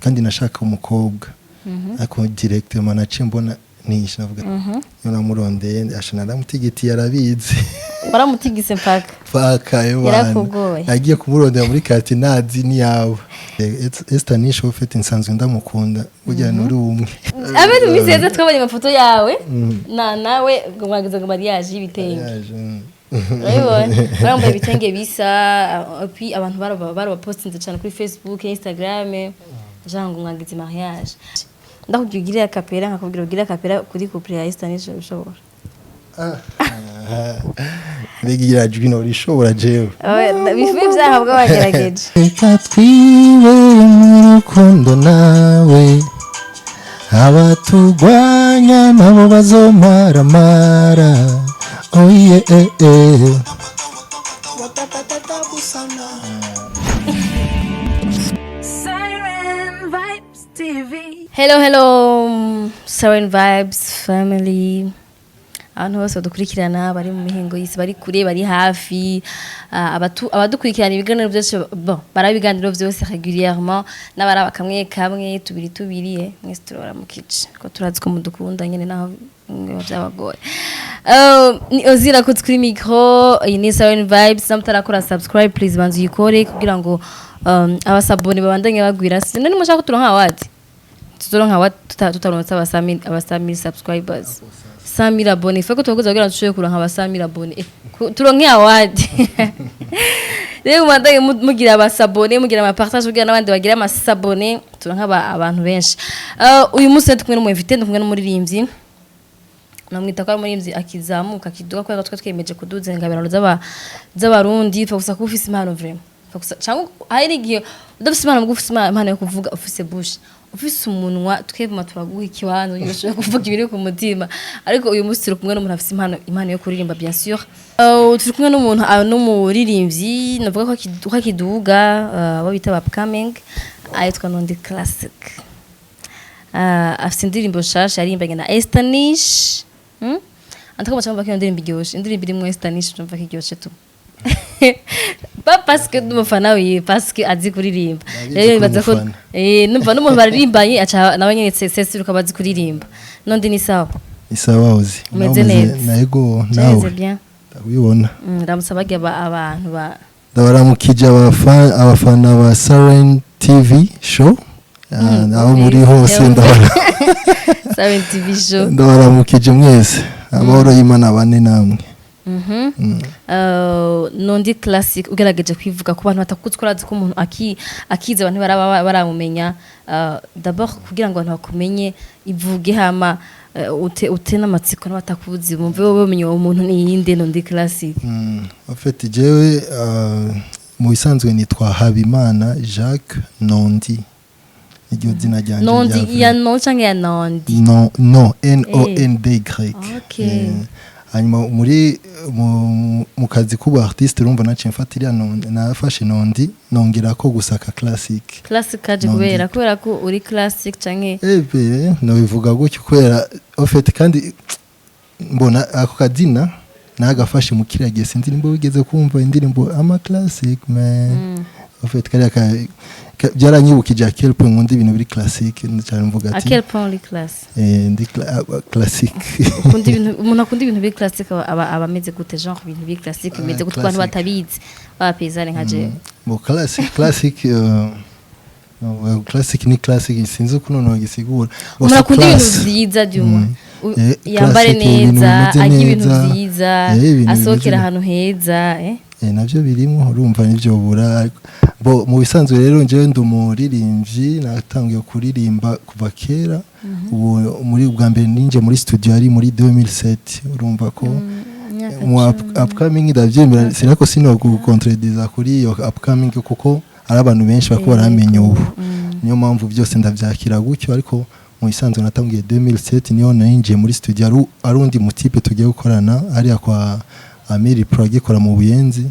Kandi nashaka umukobwa, ariko directement naciye mbona Nish, navuga iyo namurondeye asha naramutigitiye, arabizi. Waramutigise mpaka? Paka yo. Yarakugoye. Nagiye kumurondera muri quartier, nazi niyaba Esther Nish. Ufite nsanzwe ndamukunda burya, nuri umwe. Abe mu minsi yeze twabonye amafoto yawe na nawe ngo mwagize ngo mariage y'ibitenge. Yaje. Urabibona, barambaye ibitenge bisa, puis abantu barabapostinze cyane kuri Facebook, Instagram, genre ngo mwagize mariage. Ndakubwira ugire a cappella, nkakubwira ugire a cappella kuri couple ya Esther Nish, ushobora? Mbega iriya jwi norishobora jewe? Bifu ibyaha bw'abagerageje. Reka twibere mu rukundo nawe, abatugwanya nabo bazomaramara, oh yeah, eh, eh. Watapata tabu sana. Siren Vibes TV. Hello, hello, Siren Vibes family, abantu bose badukurikirana bari mu mihingo y'isi, bari kure, bari hafi, abadukurikirana ibiganiro byose, bon, baraba ibiganiro byose régulièrement, n'abaraba kamwe kamwe, tubiri tubiri, mwese turabaramukije ko turazi ko mudukunda nyene naho biba byabagoye. Ni Ozira kuri micro, iyi ni Siren Vibes. Namutarakora subscribe, please banza uyikore kugira ngo abasabone babandanye bagwira. None mushaka ko turonka award, tuzoronka award tutaronse abasami subscribers, 100,000 abonnés? Faut ko tubakoze kugira ngo dushobore kuronka abasami abonnés, turonke award. Rero mubandanye mugira abasabone, mugira ama partage kugira n'abandi bagira amasabone, turonka abantu benshi. Uyu munsi rero kumwe n'umu invité, ndi kumwe n'umuririmbyi, namwita ko ari umuririmbyi akizamuka, akiduga, kubera ko twe twiyemeje kuduza ingabirano z'abarundi. Pfa gusa kuba ufise impano vraiment. Pfa gusa, cyangwa hari n'igihe udafise impano, muga ufise impano yo kuvuga, ufise bouche, ufise umunwa, twebwe turaguha ikibanza kugira ushobore kuvuga ibiri ku mutima. Ariko uyu munsi turi kumwe n'umuntu afise impano yo kuririmba, bien sûr. Turi kumwe n'umuntu, n'umuririmbyi navuga ko akiduga, abo bita upcoming, ayitwa Nondi Classic. Afise indirimbo nshasha yaririmbanye na Esther Nish. Antako bacamva ko iyo ndirimbo iryoshe, indirimbo irimwo Esther Nish ndumva ko iryoshe tu. Pas parce que ndi umufana wiwe, parce que azi kuririmba. Ndabizi Rero ko nibaza ko umufana. Numva n'umuntu baririmbanye aca nawe nyene c'est sûr ko abazi kuririmba. Nondi, ni sawa? Isawa uzi. Umeze neza? Naego. Meze Nawe bien. ndabibona. Ndamusaba abantu ba Ndabaramukije abafana ba Siren TV show. Aho muri hose, ndabara Siren TV show. Ndabaramukije mwese, amahoro y'Imana bane namwe. Nondi Classic, ugerageje kwivuga ku bantu batakuzi, ko urazi ko umuntu akiza abantu baraba baramumenya. D'abord kugira ngo abantu bakumenye, ivuge, hama ute n'amatsiko n'abatakuzi bumve wowe bamenye uwo muntu ni yinde, Nondi Classic. En fait jewe, mu bisanzwe nitwa Habimana Jacques Nondi, iryo zina ryanje. Nondi rya ya non canke ya Nondi? No, no, N O N D Y. Hanyuma muri mu kazi k'ubu artiste, urumva naciye mfata iriya Nondi, nafashe Nondi nongera ko gusaka classic. Classic kaje Nondi. kubera ko uri classic canke? Ebe nabivuga gutyo kubera en fait kandi mbona ako kazina nagafashe mu kiriya gihe. Sinzi nimba wigeze kumva indirimbo ama classic man. En fait kariya byaranyibukije à quel point nkunda ibintu biri classique cyane, mvuga À ati quel point uri class? Ndi classique. Ukunda ibintu, umuntu akunda ibintu biri classique aba ameze gute? Genre ibintu biri classique bimeze gute ku bantu Classic. batabizi, bapezane nka jewe? Bon, classic, no, classic ni classic, sinzi ukuntu nogisigura. Bon, Umuntu c'est akunda ibintu classe. vyiza du moins. Yambare Classic, ibintu neza, bimeze arya ibintu neza. vyiza, Ibintu asohokera bimeze ahantu heza. Navyo birimo, urumva nivyo bura. Bo mu bisanzwe rero njyewe ndi umuririmbyi, natangiye kuririmba kuva kera. Ubu muri bwa mbere ninje muri studio ari muri 2007, urumva ko Imyaka mu 10. Upcoming ndavyemera, sinako sino gukontrediza kuri iyo upcoming kuko ari abantu benshi bako baramenya ubu, niyo mpamvu byose ndavyakira gutyo. Ariko mu bisanzwe natangiye 2007, niyo ninjiye muri studio ari undi mutipe tugiye gukorana hariya kwa Amiri Pro agikora mu Buyenzi.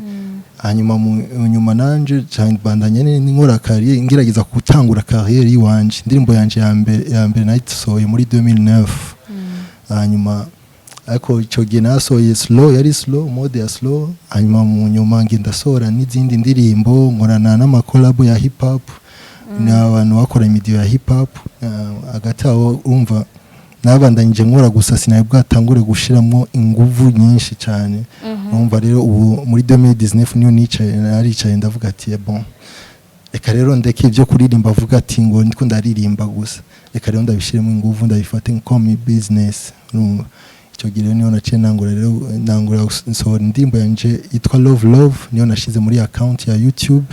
Hanyuma mu nyuma nanje cyane bandanye nkora carrière, ngerageza gutangura carrière yiwanje. Indirimbo yanje ya mbere nayisohoye muri 2009. Hanyuma ariko icyo gihe nasohoye slow, yari slow mode ya slow. Hanyuma mu nyuma ngenda sohora n'izindi ndirimbo, nkorana n'amakolabo ya hip hop. Ni abantu bakora imidiyo ya hip hop. Hagati aho urumva nabandanyije nkora gusa, sinari bwatangure gushiramo inguvu nyinshi cyane. Urumva rero ubu muri 2019 niyo nicaye, naricaye ndavuga ati: "Bon, reka rero ndeke ibyo kuririmba." Avuga ati ngo ndiko ndaririmba gusa, reka rero ndabishiremo inguvu, ndabifate comme business. Urumva icyo gihe rero niyo naciye nangura rero, nangura nsohora indirimbo yanje yitwa Love Love, niyo nashize muri account ya YouTube.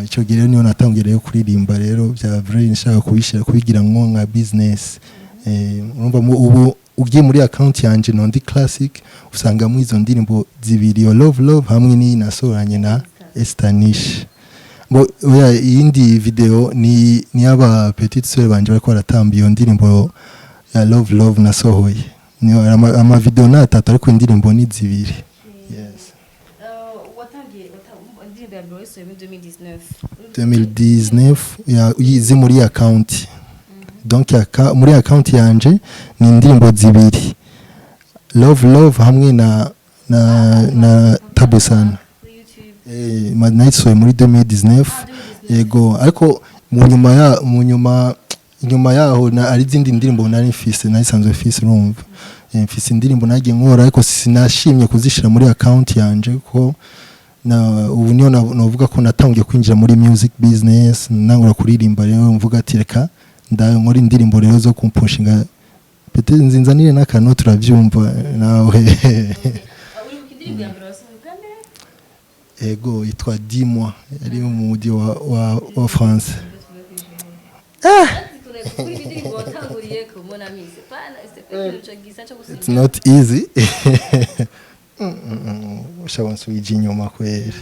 Icyo gihe rero niyo natangiye rero kuririmba rero bya vrai, nshaka kubishyira kubigira nko nka business. Urumva ubu ugiye muri account yanje Nondi Classic, usangamo izo ndirimbo zibiri, iyo Love Love hamwe n'iyi nasohoranye na Estanish. Bo oya, iyindi video ni aba petite sœur banje bariko baratamba iyo ndirimbo ya Love Love nasohoye. Niyo ama video ni atatu, ariko indirimbo ni zibiri, yes. Watangiye indirimbo ya mbere wayisohoye muri 2019? 2019 ya izi muri account, donc muri account yanje ni indirimbo zibiri, Love Love hamwe na Tabusana. Kuri YouTube? Nayisohoye muri 2019. Yego, ariko mu nyuma inyuma yaho na ari izindi ndirimbo nari mfise, nari mfise. Urumva mfise indirimbo nagiye nkora, ariko sinashimye kuzishira muri account yanje ko na ubu niyo novuga ko natangiye kwinjira muri music business, nangura kuririmba. Rero mvuga ati reka nkora indirimbo rero zo kumpushinga, peut-être nzinzanire n'akantu turabyumva nawe. Uribuka indirimbo ya mbere wasohoye bwa mbere? Ego, yitwa Dis-moi, yari mu mujyi wa France. Kuri indirimbo watanguriye ko, mon ami, c'est pas, c'est pas ikintu gisa cyo It's gusinya. not easy. Ushobora nsubije inyuma kweri.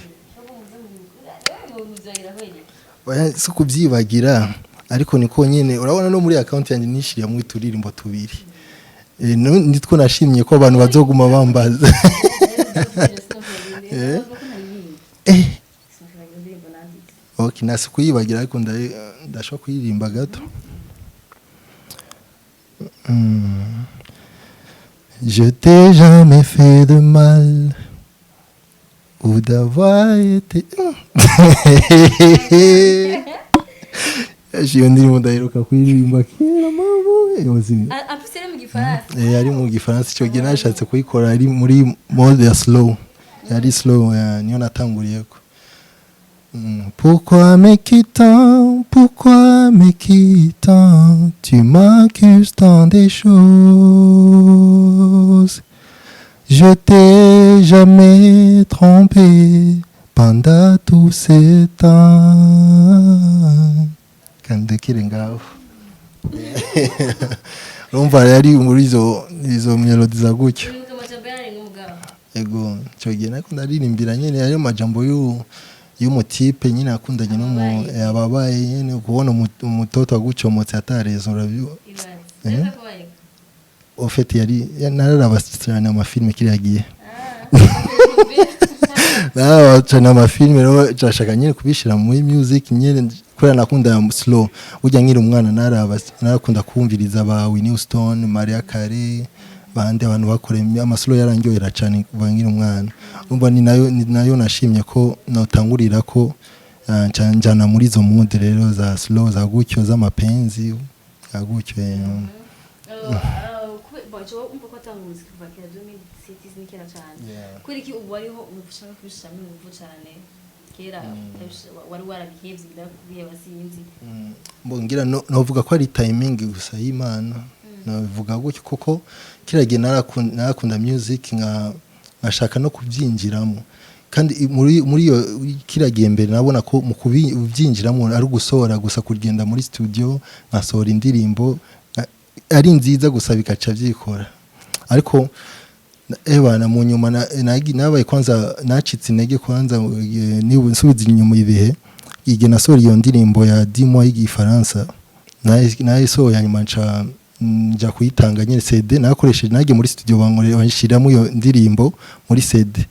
Oya, si ukubyibagira, ariko niko nyine urabona no muri account yanjye nishiriyemo uturirimbo tubiri. Nitwo nashimye ko abantu bazoguma bambaza. Okay, nasi kuyibagira, ariko ndashobora kuririmba gato. Je t'ai jamais fait de mal ou d'avoir été. Iyo ndirimbo ndaheruka kuririmba kera mama yozi. En plus yari mu Gifaransa. Yari mu Gifaransa. Icyo gihe nashatse kuyikora ari muri mode ya slow, yari slow, niyo natanguriyeko. Pourquoi me quittant, pourquoi me quittant, tu m'accuses tant des choses? Je t'ai jamais trompé pendant tous ces temps. Kandekere ngaho. Urumva yari muri izo melody za gutyo. Uribuka amajambo yari nk'umugabo? Ego, icyo gihe nako ndaririmbira nyine ayo majambo y'umutipe nyine akundanye n'umu ababaye nyine, kubona umutoto agucomotse atareza urabyo. Ibaze. Eh? Neza kubaye. Au fait yari nararaba cyane amafilme kiriya gihe, nararaba cyane amafilme. Rero nshaka nyine kubishyira muri music nyine kubera nakunda slow. Burya nkiri umwana naraba, narakunda kumviriza ba Whitney Houston, Mariah Carey, bande abantu bakora amaslow, yarandyohera cyane kuva nkiri umwana. Urumva ni nayo nashimye ko notangurira ko njana muri izo mood rero za slow, za gutyo, z'amapenzi za gutyo. Bon, umva ko watanga umuziki kuva kera, 2007 ni kera cyane. Kubera iki ubu ariho ushaka kubishiramo ingufu cyane? Kera wari warabihevye, ndakubiheba, sinzi. Mbongira no novuga ko ari timing gusa y'Imana, navuga gutyo, kuko kiriya gihe narakunda music, nka nkashaka no kubyinjiramo. Kandi muri iyo kiriya gihe mbere nabona ko mu kubyinjiramo ari ugusohora gusa, kugenda muri studio nkasohora indirimbo ari nziza gusa bikaca byikora. Ariko ebana mu nyuma nabaye kwanza nacitse intege kwanza. Niba nsubiza inyuma ibihe, igihe nasohora iyo ndirimbo ya Dis-moi y'Igifaransa, nayisohoye, hanyuma nca nja kuyitanga nyine CD nakoresheje, nagiye muri studio bankorera banshiramo iyo ndirimbo muri CD,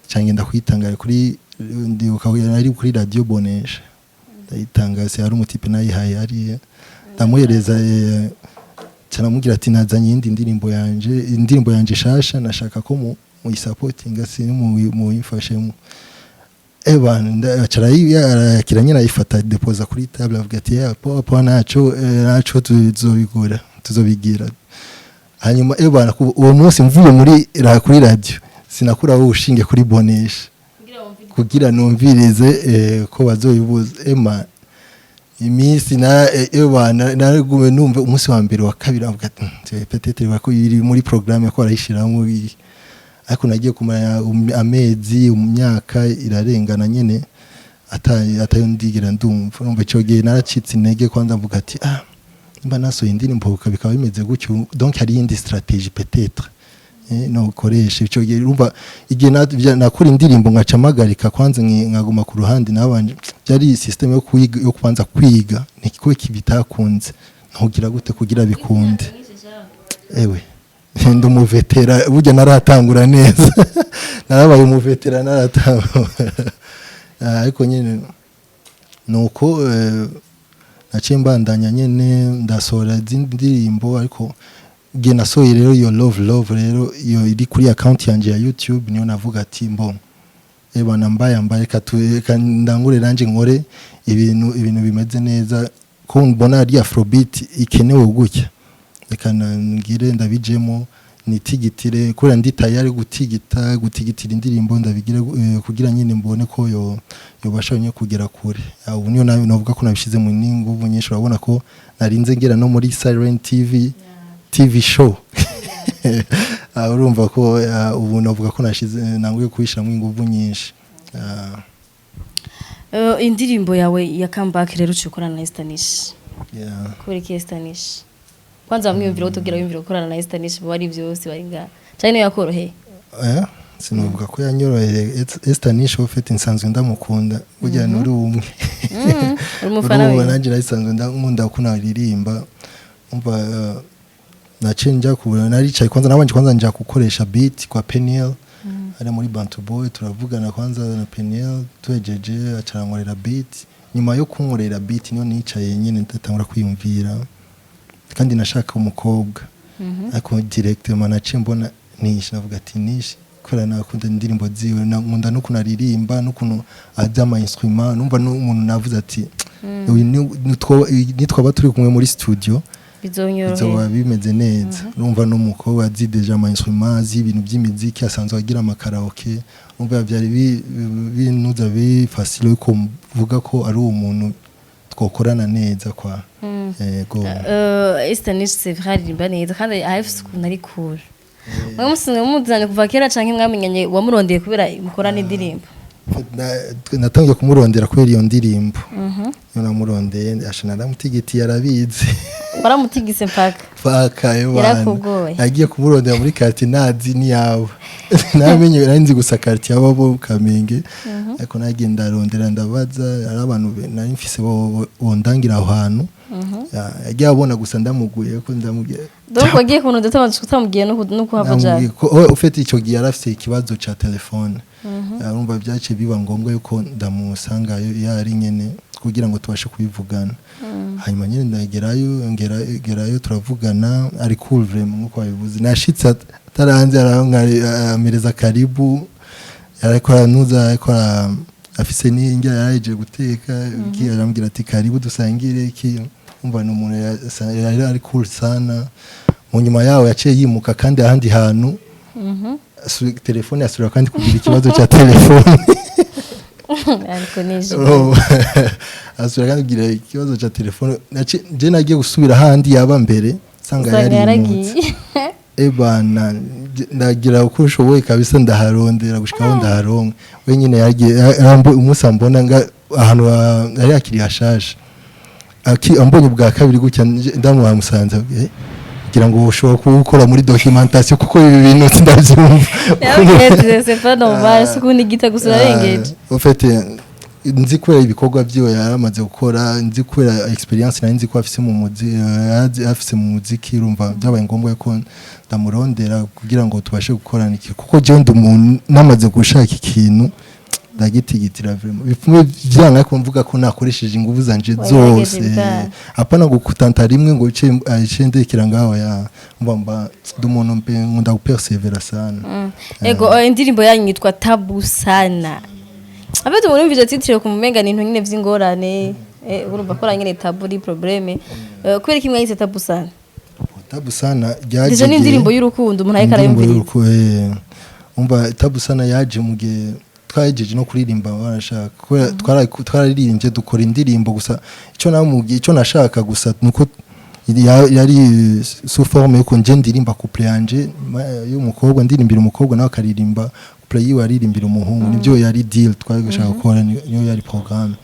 cyangwa ngenda kuyitanga kuri, ndibuka ari kuri Radio Bonesha, ndayitanga. Se hari umutipe nayihaye hariya, ndamuhereza, canamubwira ati nazanye iyindi ndirimbo yanje, indirimbo yanje shasha, nashaka ko muyisapotinga, si muyifashemo. Eba acara nyine, ayifata, depoza kuri table, avuga ati: "Yeah, poa poa, naco naco tuzobigura, tuzobigira." Hanyuma eba uwo munsi mvuye kuri radio, sinakuraho ushinge kuri bonesha kugira numvirize ko bazoyibuza. Ema iminsi na eba naragume numva umunsi wa mbere, wa kabiri, avuga ati: Peut-être bako iri muri programme ko barayishiramo." Ariko nagiye kumara amezi, imyaka irarengana nyene atayo ndigira ndumva. Urumva ico gihe naracitse intege kwanza, mvuga ati: "Ah, nimba nasohoye indirimbo bikaba bimeze gutyo, donc hari iyindi stratégie peut-être no ukoresha." Ico gihe urumva igihe nakora indirimbo ngaca mpagarika kwanza, nkaguma ku ruhande, nabanje byari système yo kwiga, yo kubanza kwiga niko bitakunze, ntugira gute kugira bikunde. Ewe, ndi umuvetera burya, naratangura neza, narabaye umuvetera, naratangura. Ariko nyine nuko naciye mbandanya nyene, ndasohora izindi ndirimbo. Ariko igihe nasohoye rero iyo Love Love rero, iyo iri kuri account yanje ya YouTube, niyo navuga ati: "Mbo eba nambaye mbaye, reka ndangure nanje nkore ibintu bimeze neza, ko mbona ari afrobeat ikenewe gutya, reka ngire ndabijemo, nitigitire, kubera ndi tayari gutigitira indirimbo, ndabigire kugira nyine mbone ko yo yobasha nyine kugera kure." Ubu niyo navuga ko nabishize mu n'inguvu nyinshi. Urabona ko narinze ngera no muri Siren TV show. Urumva ko ubu navuga ko nashize nanguye kubishiramo inguvu nyinshi. Indirimbo yawe ya comeback rero uciye ukorana na Esther Nish. Yeah. Kubera iki Esther Nish? Kwanza wamwiyumvira, utubwira wiyumvira gukorana na Esther Nish, bari byose bari ngaha cyane, niyo yakoroheye? Sinovuga ko yanyoroheye. Esther Nish ufite nsanzwe ndamukunda burya, nuri umwe. Uri umufana Urumva we? Nanjye narisanzwe ndakunda ko naririmba. Umva, naciye njya kubura, naricaye kwanza, nabanje kwanza njya gukoresha beat kwa Peniel ari muri Bantu Boy. Turavugana kwanza na Peniel, twejeje acarankorera beat. Nyuma yo kunkorera beat niyo nicaye nyine ndatangura kwiyumvira, kandi nashaka umukobwa, ariko directement naciye mbona Nish. Navuga ati: "Nish," kubera nakunda indirimbo ziwe, nkunda n'ukuntu aririmba n'ukuntu azi ama instrument. Numva n'umuntu navuze ati: "Uyu nitwaba turi kumwe muri studio bizonyorohera, bizoba bimeze neza." Urumva n'umukobwa azi déjà ama instrument, azi ibintu by'imiziki, asanzwe agira amakaraoke. Urumva byari binuza bi facile ko mvuga ko ari uwo muntu twokorana neza kwa. Yego. Esther Nish, c'est vrai, aririmba neza kandi afise ukuntu ari cool. Mwe musanzwe muzanye kuva kera canke mwamenyanye wamurondeye kubera mukorana indirimbo? Natangiye kumurondera kubera iyo ndirimbo. Iyo namurondeye, asha naramutigitiye, arabizi. Waramutigise mpaka? Paka yo bana. Yarakugoye. Nagiye kumurondera muri quartier nazi niyawe, namenye nari nzi gusa quartier abo bo Kamenge, ariko nagiye ndarondera, ndabaza, ari abantu nari mfise bondangira aho hantu. Yagiye abona gusa ndamuguye ko ndamubwiye. Donc wagiye kuntu ndetse utamubwiye no kuhava Namubwiye jaga? ko oh, ufite icyo gihe yarafise ikibazo ca telefone. Urumva byaciye biba ngombwa yuko ndamusangayo yari nyene kugira ngo tubashe kubivugana. Hanyuma nyene ndagerayo, ngerayo turavugana, ari cool vraiment nkuko babivuze. Nashitse ataranze, amereza karibu, ariko aranuza, ariko afise n'indya yarahejeje guteka iki, arambwira ati: "Karibu dusangire iki." Umva ni umuntu yari ari cool sana. Mu nyuma yaho yaciye yimuka kandi ahandi hantu, telefone yasubira kandi kugira ikibazo cya telefone. Ariko nije Asubira kandi kugira ikibazo cya telefone. Je nagiye gusubira ahandi yaba mbere nsanga usanga yarimutse. yaragiye. Ebana ndagira uko ushoboye kabisa, ndaharondera gushika aho ndaharonka. We nyine yagiye umunsi ambona nga ahantu yari akiri hashasha, ambonye ubwa kabiri gutya ndamuha musanze, ngira ngo ushobora kuba ukora muri documentation kuko ibi bintu sindabyumva. Yabwiye c'est pas normal, si ukuntu igita gusa urarengeje. En fait nzi kubera ibikorwa byiwe yaramaze gukora, nzi kubera experience nari nzi ko afise mu muziki, afise mu muziki. Urumva byabaye ngombwa ko ndamurondera kugira ngo tubashe gukorana iki, kuko jewe ndi umuntu namaze gushaka ikintu ndagitigitira vraiment, bipfume vyanga ko mvuga ko nakoresheje inguvu zanje Wagerageje zose. bwa. Apana gukutanta rimwe ngo uce ndekera ngaho ya mba ndi umuntu mpe nkunda gupersevera sana. Ego, indirimbo yanyu yitwa Tabu Sana. Afite umuntu yumvise titre kumumenga ni ibintu nyine vy'ingorane, urumva ko nyine tabu ni problème. Kubera iki mwayise Tabu Sana? Tabu Sana ryaje Déjà ni indirimbo y'urukundo, umuntu ariko indirimbo arayumviriza. Umva, Tabu Sana yaje mu gihe twahejeje no kuririmba, barashaka kubera twararirimbye, dukora indirimbo. Gusa icyo namubwiye, icyo nashaka gusa nuko yari sous forme yuko nje ndirimba couplet yanje y'umukobwa, ndirimbira umukobwa, nawe akaririmba couplet yiwe aririmbira umuhungu. Nibyo yari deal twari gushaka gukora, niyo yari programme.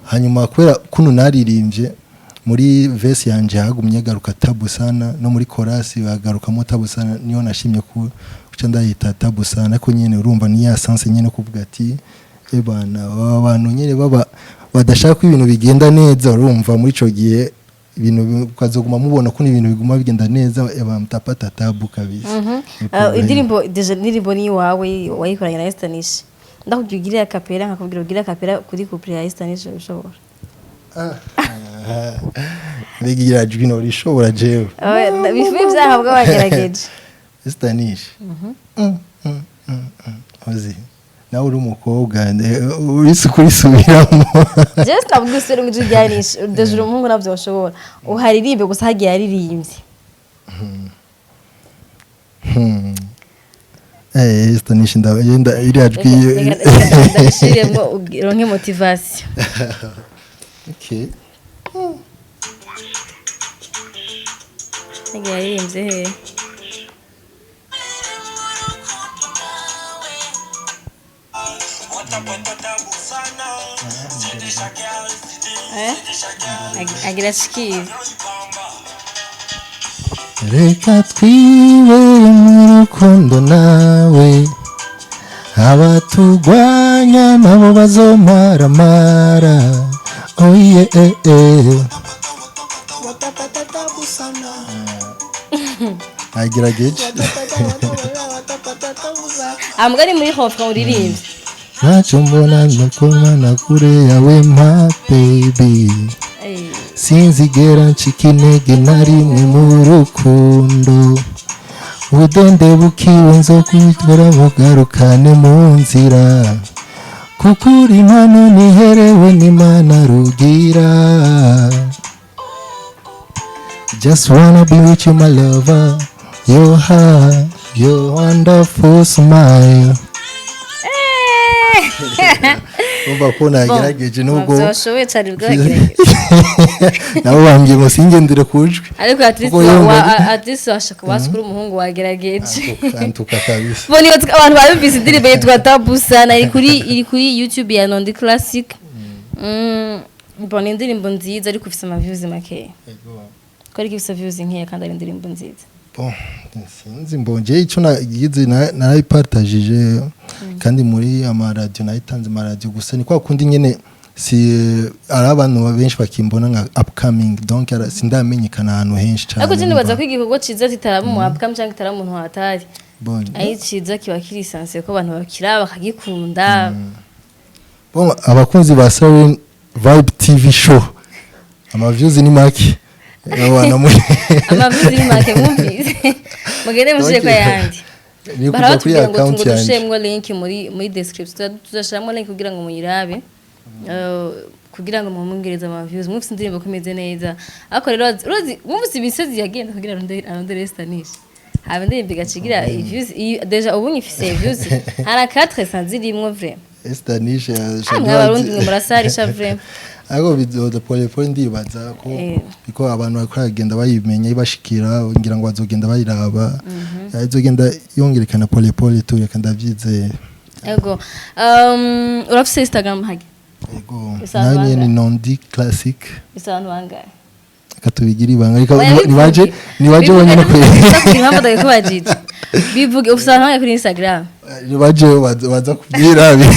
Hanyuma kubera kuno naririmbye muri verse yanje hagumye garuka tabu sana, no muri chorus bagarukamo tabu sana, niyo nashimye ku kuca ndayita Tabu Sana. Ariko nyene urumva ni ya sens nyene kuvuga ati ebana baba bantu nyene baba badashaka ko ibintu bigenda neza. Urumva muri ico gihe ibintu ukazoguma mubona ko ibintu biguma bigenda neza, eba mtapata tabu kabisa. Ni Ah, indirimbo déjà, indirimbo ni iwawe, wayikoranye na Estanish. Ndakubwira ugire a cappella, nkakubwira ugire a cappella kuri couplet ya Estanish, ushobora? Mbega iriya jwi norishobora jewe? Bifu ibyaha bw'abagerageje. Estanish. Ozi nawe uri umukobwa, uretse kurisubiramo. Just ntabwo usubire mu ijwi rya Nish. Déjà uri umuhungu, nabyo bashobora uharirimbe gusa hagiye yaririmbye. Estanish ndagenda iriya jwi. Ndabishiremo uronke motivation. Okay. Hagiye yaririmbye he? Eh? Agira ashikire. Reka twibere mu rukundo nawe, abatugwanya nabo bazomaramara, oye eh, eh. Watapata tabu sana. Nagerageje. Watapata tabu sana. Ambwa ni muri refrain uririmbye. Ntacyo mbona nakumana kure yawe ma baby. Sinzigera ncika intege na rimwe mu rukundo, budende bukiwe nzokubikora mugarukane mu nzira, kuko uri impano niherewe n'Imana rugira. Just wanna be with you, my lover, your heart, your wonderful smile. Umva ko nagerageje nubwo Byashoboye cyane bwagerageje. Nabo bambwiye ngo singendere ku jwi. Ariko at least Kuko yumva at least washaka wasikura umuhungu, wagerageje. Antuka kabisa. Bo niba abantu barumvise indirimbo yitwa Tabu Sana, iri kuri YouTube ya Nondi Classic. Bon, ni indirimbo nziza ariko ifise ama views makeya. Ko ariko ifise views nkeya kandi ari indirimbo nziza. Bon, sinzi, mbonje icyo nagize narayipartagije kandi muri amaradiyo nayitanze amaradiyo. Gusa ni kwa kundi nyene si ari abantu benshi bakimbona nka upcoming, donc sindamenyekana ahantu henshi cyane. Ariko je nibaza ko igikorwa ciza kitaraba mu upcoming cyangwa kitaraba umuntu hatari. Bon, ari ciza kiba kiri sanse ko abantu bakiraba bakagikunda. Bon, abakunzi ba Siren Vibe TV Show, ama views ni make. Abana muri Ama views ni make, mwumvise, mugende mushire ko yandi. Ni kuja kuri Baratubwira ngo account ngo yanjye. dushiremwo link muri description. Tuzashiramo link kugira ngo muyirabe, kugira ngo mumwongereze ama views. Mwumvise indirimbo ko imeze neza, ariko rero urazi mwumvise imisozi yagenda kugira arondere Estanish, haba indirimbo igacigira views. Déjà ubu nyifise views hari 400 zirimwo vraiment. Estanish. Ah, mwe Abarundi mwe murasarisha vraiment. Ariko bizoza pole pole, ndibaza ko biko abantu bariko baragenda bayimenya ibashikira, ngira ngo bazogenda bayiraba, izogenda yongerekana pole pole tu, reka ndavyizeye. Ego, urafise Instagram hage? Ego. Bisa abantu Nanye ni bangahe? Nondi Classic. Bisa abantu bangahe? Reka tubigire ibanga, reka Oya, nibaje bivuge. nibaje Bivuge, bonyene bivuge, impamvu ndabikubajije, bivuge ufise abantu bangahe kuri Instagram. Nibaje baza kubyirabira.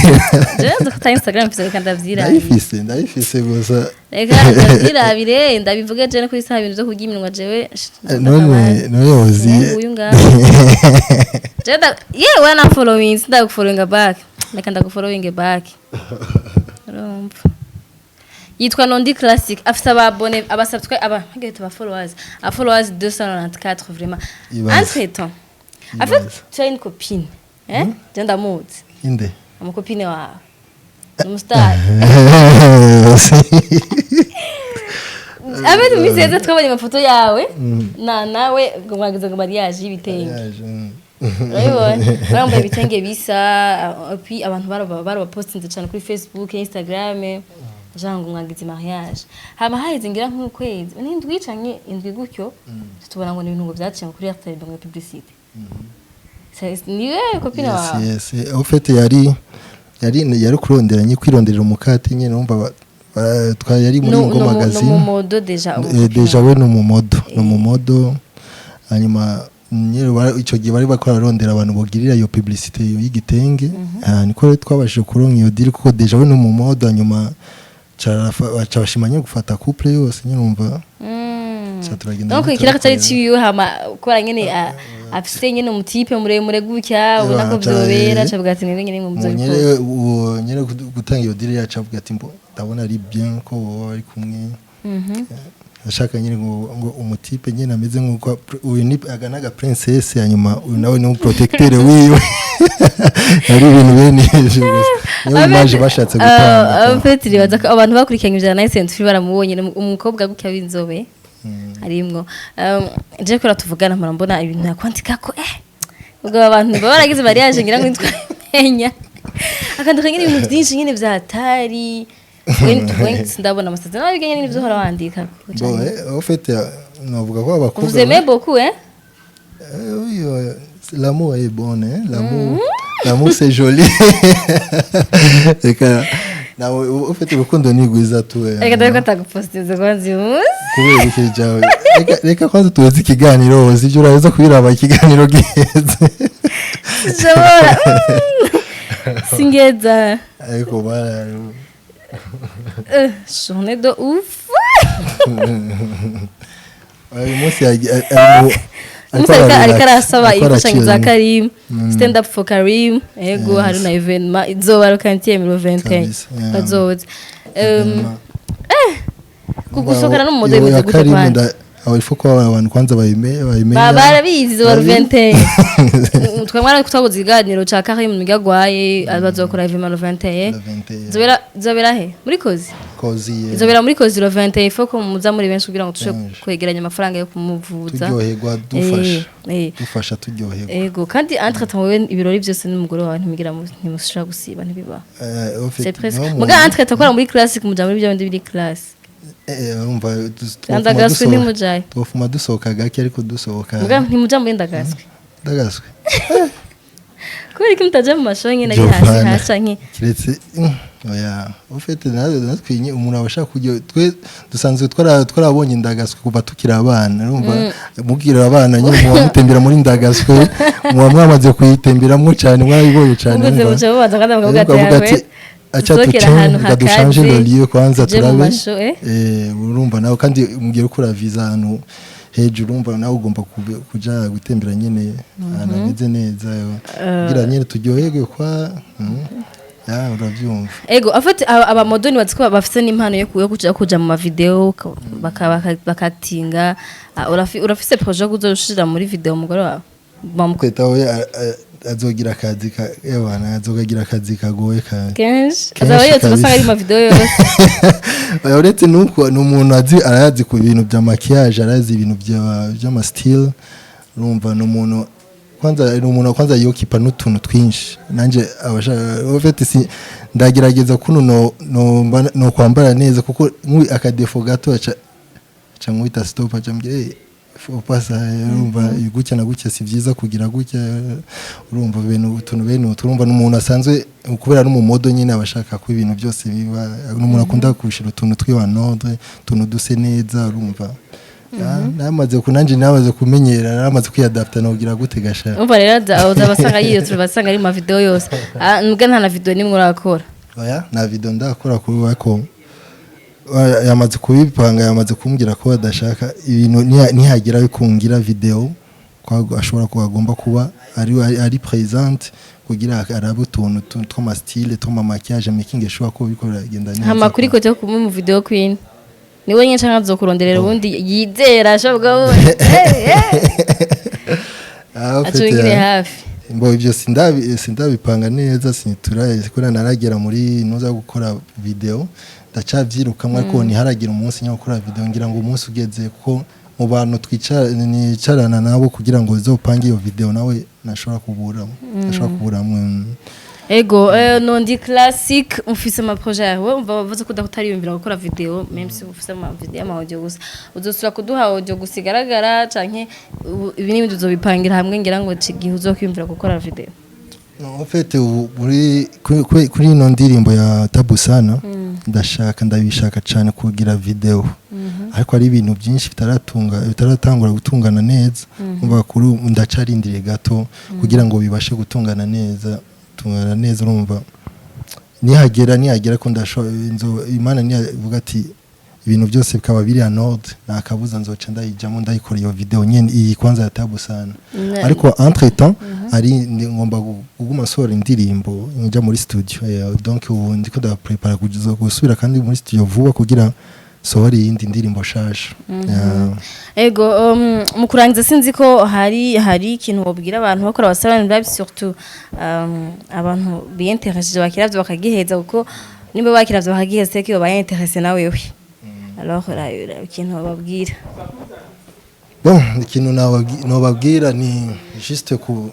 Jewe nzi ko ata Instagram mfise, reka ndavyirabire. Ndayifise gusa. Reka ndavyirabire, ndabivuge jewe kuri saha ibintu vyo kurya iminwa jewe. None yozi. Uyu ngaho jewe yewe na following, ndagufollowinga back, reka ndagufollowinge back. Urumva yitwa Nondi Classic, afise aba abonnés, aba subscribe, aba ngete aba followers, aba followers 294 vraiment. Ibaze. Entre temps, en fait tu as une copine, hein, je ndamuzi. Inde? Amukopine wawe. Ni umustar. Abe mu minsi yeze twabonye amafoto yawe na nawe ngo mwagize ngo mariage y'ibitenge. Yaje. Urabibona, barambaye ibitenge bisa, puis abantu barabapostinze cyane kuri Facebook, Instagram, genre ngo mwagize mariage. Hama haheze ngira nk'ukwezi n'indwi canke indwi gutyo, tubona ngo ni ibintu ngo vyaciye kuri RTL ngo publicité. Niwe copine wawe? Yes, en fait yari kurondera nye kwironderera umukate nyene, urumva twari yari muri No, ngo no, magazine. No, mumodel déjà. Déjà we ni umumodel, ni umumodel. Hanyuma nyine ico gihe bari bakora barondera abantu bogirira iyo publicité y'igitenge. Ah, niko rero twabashije kuronka iyo deal, kuko déjà we ni umumodel. Hanyuma baca bashima nyine gufata couple yose nyine, urumva. Ca turagenda. Donc nyine ikiraka cari turakorera. ciwiwe, hama kubera nyene afise nyene umutipe muremure gutya, ubona ko vyobera, cavuga ati nene nyene ngo Mu nyere muzobikora. Uwo nyere gutanga iyo deal yacu avuga ati mbo ndabona ari bien ko wowe bari kumwe. Ashaka nyine ngo umutipe nyine ameze nk'uko uyu ni aga n'aga princesse, hanyuma uyu nawe ni umuprotecteur wiwe. Ari ibintu bene ivyo gusa, niyo image bashatse gutanga. En fait, ribaza ko abantu bakurikiranye ivya Nice and Free baramubonye, ni umukobwa gutya w'inzobe arimwo. Je kora tuvugana mpora mbona ibintu yakwandika ko ubwo abantu baba baragize mariage ngira ngo ntitwamenya, akandika nyine ibintu byinshi nyine vya hatari. Went ndabona amasezerano nawe nyine n'ivyo uhora wandika. Bon, en fait, novuga ko abakobwa Vous aimez beaucoup, hein? Oui, l'amour est bon, hein? L'amour, l'amour c'est joli. Reka nawe ufite urukundo ni rwiza tu. Reka dore ko atagupostinze kwanza uyu munsi. Kubera iki jawe? Reka kwanza tuweze ikiganiro wose, ibyo uraheza kubiraba ikiganiro giheze. Sinshobora. Singeza. Ariko bara Journée de ouf. Uyu munsi ariko Umunsi ariko ararelax, arasaba ariko imfashanyo za arakira. Karim, stand up for Karim. Ego, hari na événement izoba le 15 le 21. Kabisa, yeah. Bazoza. Événement. Kugusohokana n'umumodel Iyo bimeze ya gute Karim kwanza? Aho il faut ko abantu kwanza bayimenya. Barabizi izoba le Babizi. 21. Twe mwana twabuze ikiganiro ca Karim mugagwaye, bazokora événement le 21. Le 21. Izobera he? Muri Kozi? Kozi. Izobera muri Kozi le 21. Il faut ko muza muri benshi kugira ngo tushobore Benshi. kwegeranya amafaranga yo kumuvuza. Turyoherwa, dufasha. Dufasha, turyoherwa. Ego, kandi entre temps wewe ibirori byose n'umugore wawe ntimugira ntimushobora gusiba, ntibiba. En fait, C'est presque. no, Muga entre temps akora muri classic, muja muri bya bindi biri class. Urumva Ndagaswe ntimujayo. Twofuma dusohoka gake, ariko dusohoka. Muga ntimuja muri ndagaswe. Ndagaswe. Kubera ko mutaja mu mashuri nyine ari hasi Jovana. hasi canke Kiretse oya, ufite natwe umuntu aba ashaka kujya, twe dusanzwe twarabonye indagaswe kuva tukiri abana. Urumva mubwira abana nyine muba mutembera muri ndagaswe, muba mwamaze kuyitemberamo cyane, mwarayibonye cyane. Muguze urumva. muca mubanza kandi bakavuga ati Ariko avuga ati "Yawe, acha dusohokera tuce ahantu reka dushanje hakaze, le lieu kwanza tuje mu turabe." masho, eh? Urumva nawe kandi mugiye ukura visa ahantu hejuru, urumva nawe ugomba kuja gutembera nyene ahantu hameze neza, kugira nyene turyoherwe kwa ya urabyumva. Ego, afite abamodel bazi ko bafite n'impano yo kuja mu mavideo bakatinga. Urafise projet yo kuzoshira muri video umugore wawe? Kweta we azogira akazi ka ebana, azogira akazi kagoye ka Kenshi Kenshi azaba yose kabisa. usanga ari mu mavideo yose. Oya, uretse nuko ni umuntu azi, arazi ku bintu bya maquillage, arazi ibintu by'ama style. Urumva ni umuntu kwanza, ni umuntu kwanza yokipa n'utuntu twinshi. Nanje abashaka, en fait, si ndagerageza kuno no kwambara neza, kuko nk'uyu akadéfaut gato aca nkubita stop, aca mbwira: "Eh, faut pas ça." Urumva gutya na gutya si byiza kugira gutya. Urumva bene utuntu bene utu, urumva n'umuntu asanzwe kubera n'umumodel nyine aba ashaka ko ibintu byose biba, n'umuntu akunda kushira utuntu twiwa en ordre, utuntu duse neza. Urumva namaze ku nanje namaze kumenyera, namaze kwiyadapta, nogira gute gasha. Umva rero aza basanga yiyotse, basanga ari mu mavideo yose. Mbwa nta na video nimwe urakora? Oya, nta video ndakora kuri ko yamaze kubipanga, yamaze kumbwira ko adashaka ibintu nihagira bikungira video ko ashobora kuba agomba kuba ari présente kugira arabe utuntu tw'ama style, tw'ama maquillage, making sure ko biriko biragenda neza. Hama kuri côté yo kuba mu video queen, niwe nyine canke azokuronderera ubundi yizera ashobora Ah, en fait, acungire hafi? Mbo ibyo sindabipanga neza, sinitura kubera naragera muri nuza gukora video, ndacavyirukamwe, ariko ntiharagira umunsi nyo gukora video. Ngira ngo umunsi ugeze, kuko mu bantu twicara nicarana nabo kugira ngo zopange iyo video, nawe nashobora kuburamwe. Ego, Nondi Classic, ufise ama projet yawe, umva bavuze ko utariyumvira gukora video, même si ufise ama video ama audio gusa. Uzosubira kuduha audio gusa igaragara, canke ibi n'ibindi uzobipangira hamwe, ngira ngo igihe uzokwiyumvira gukora video? No, en fait, ubu muri kuri ino ndirimbo ya Tabusana, ndashaka, ndabishaka cyane kugira video, ariko ari ibintu byinshi bitaratangura gutungana neza. Umva, kuri ubu ndacarindiriye gato kugira ngo bibashe gutungana neza. Urumva, nihagera ko ndasho inzo Imana niyavuga ati ibintu byose bikaba biri en ordre, nta kabuza nzoca ndayijamo, ndayikora iyo video nyene iyi kwanza ya Tabusana. Ariko entre temps ari ngomba kuguma nsohora indirimbo, njya muri studio. Donc ubu ndiko ndaprepara kuza gusubira kandi muri studio vuba kugira sohora iyindi ndirimbo shasha. Yeah. Ego, mu kurangiza, sinzi ko hari ikintu wobwira abantu bakora abasabani live, surtout abantu biyinteresseje bakiravyo bakagiheza, kuko nimba bakiravyo bakagiheza c'est que babaye intéressé na wewe. Alors ikintu bababwira? Bon, ikintu nababwira ni juste ku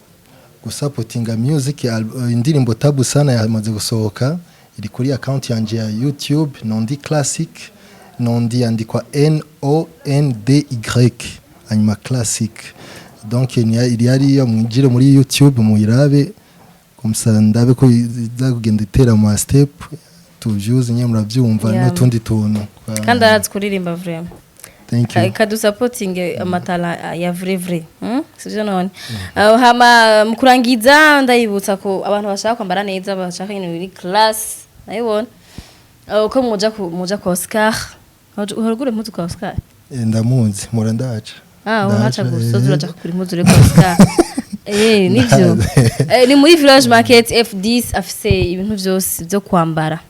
gusapotinga music. Indirimbo Tabusana yamaze gusohoka, iri kuri account yanje ya YouTube, Nondi Classic. Nondi yandikwa Nondy, hanyuma Classic. Donc ni iri hariya, mwinjire muri YouTube muyirabe, comme ça ndabe ko iza kugenda itera mu step to views nyine, murabyumva, n'utundi tuntu. Kandi arazi kuririmba vraiment. Thank you. Kadusapotinge amatala ya vrai vrai, Sivyo none? Hama mu kurangiza, ndayibutsa ko abantu bashaka kwambara neza, bashaka ibintu biri class, nayibona ko muja ku Oscar. Uhora impuzu kwa Oscar? Ndamuzi, mpora ndaca. Ah, Ndaca, urahaca gusa? Uraja kugura impuzu uri kwa Oscar? Nivyo. Ni muri Village Market F10, afise ibintu vyose byo kwambara.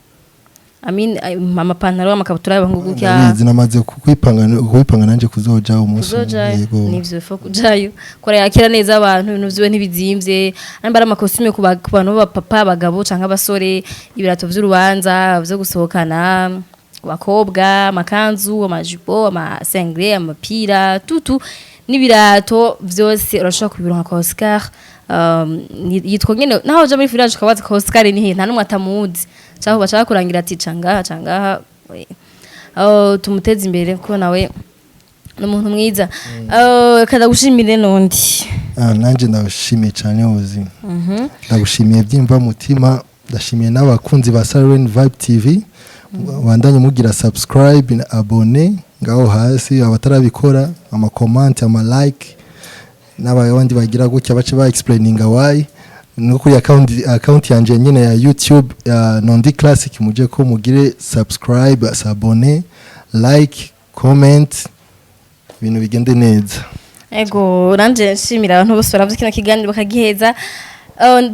I mean, amapantaro, amakabutura y'abahungu gutya. Ndabizi, namaze kwipanga nanje kuzoja umunsi umwe. Kuzojayo. Yego. Nivyo, faut kujayo kora, yakira neza abantu, ibintu vyiwe ntibizimvye. Namba ari ama costume ku bantu b'abapapa, abagabo canke abasore, ibirato vy'urubanza vyo gusohokana ku bakobwa, amakanzu, amajipo, amasengre, amapira tutu n'ibirato, vyose urashobora kubironka kwa Oscar. Yitwa nyene, naho uja muri village ukabaza ko Oscar ni he, nta numwe atamuzi, canke bashaka kurangira ati cangaha cangaha. Tumuteze imbere kuko nawe ni umuntu mwiza. Kada gushimire nundi. Ah, nanje ndabashimiye cyane ubuzima, ndagushimiye byimva mutima. Ndashimiye n'abakunzi ba Siren Vibe TV, bandanye mugira subscribe na abonner ngaho hasi, abatarabikora, ama comment, ama like, n'abandi bagira gutya bace ba explaininga why. No kuri account yanje nyine ya YouTube ya Nondi Classic, muje ko mugire subscribe, s'abonner, like, comment, ibintu bigende neza. Ego, nanje nshimira abantu bose baravye kino kiganiro bakagiheza.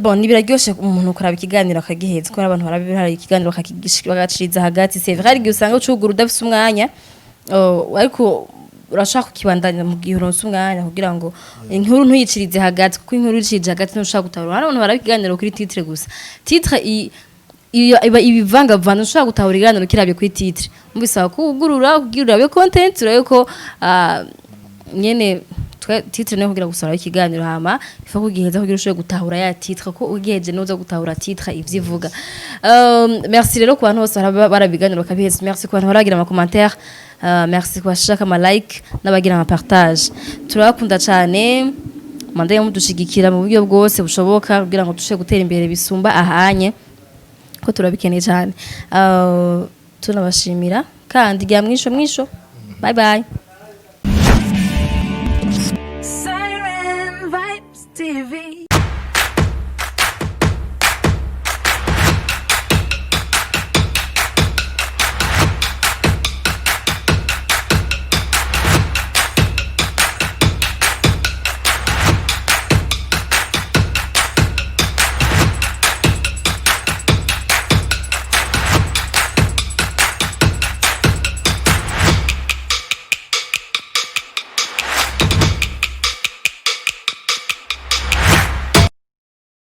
Bon, nibiraryoshe umuntu kuraba ikiganiro akagiheza, kuko abantu barabira ikiganiro bakagishikiriza hagati. C'est vrai, igihe usanga ucugura udafise umwanya, ariko urashaka kukibandanya mu gihe uronse umwanya, kugira ngo inkuru ntuyicirize hagati, kuko inkuru uyicirije hagati ntushaka gutahura. Hari abantu baraba ikiganiro kuri titre gusa. Titre iyo iba ibivangavanga, ushobora gutahura ikiganiro kiravye kuri titre. Mubisaba ko ugurura kugira urabe content, urabe ko nyene twe titre niyo kugira gusora ikiganiro, hama ifa kugiheza kugira ushobore gutahura ya titre, ko ugiheje nuza gutahura titre ivyo ivuga. Merci rero ku bantu bose barabiganiro bakabiheza. Merci ku bantu baragira ama commentaire, merci ku bashaka ama like n'abagira ama partage. Turabakunda cyane, manda mudushigikira mu buryo bwose bushoboka kugira ngo dushobore gutera imbere bisumba ahanye, ko turabikeneye cyane. Tunabashimira kandi rya mwisho mwisho. Bye bye.